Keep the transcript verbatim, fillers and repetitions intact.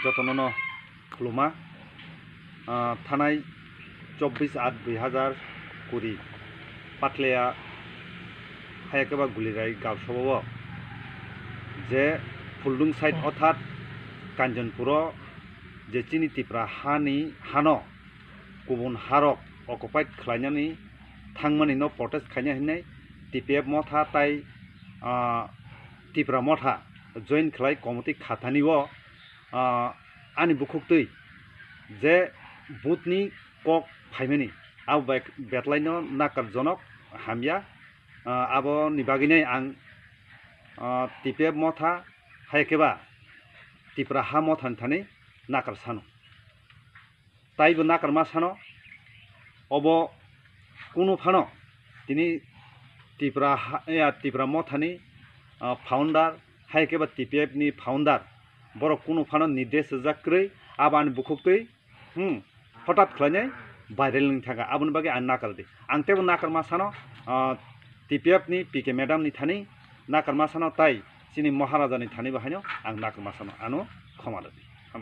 Jotono no khuluma. Ah, thanai chobbish aat dui hazar kuri Patlia hayakeba Gulirai gaosabao je Phuldung side othat Kanjanpuro je chini Tipra hani hano kubun harok occupied khlainani thangmani no protest khaina hinwi T P F motha tai, ah, Tipra motha join khlai committee khathani o, ah, ani bukhuktwi je booth ni kok phaimani abo bai betlaino nakarjonok hamya, ah, aboni bagwinai ang, ah, T P F motha hai khe ba Tipra ha mothani thani nakar sano. Taibo nakarma sano, obo kunu phano tini Tipra ha-, ya, Tipra mothani, ah, founder, hai khe ba T P F ni founder, borok kunu phano nirdesh rijak kwrwi, abo ani bukhuktwi, hmm, hotat khlainai viral wng thangkha, aboni bagwi ang nakar di. Ang teibo nakarma sano, ah, T P F ni P K madam ni thani nakarma sano tai chini Maharaja ni thani bo haino ang nakarma sano, ano khoma rwdi.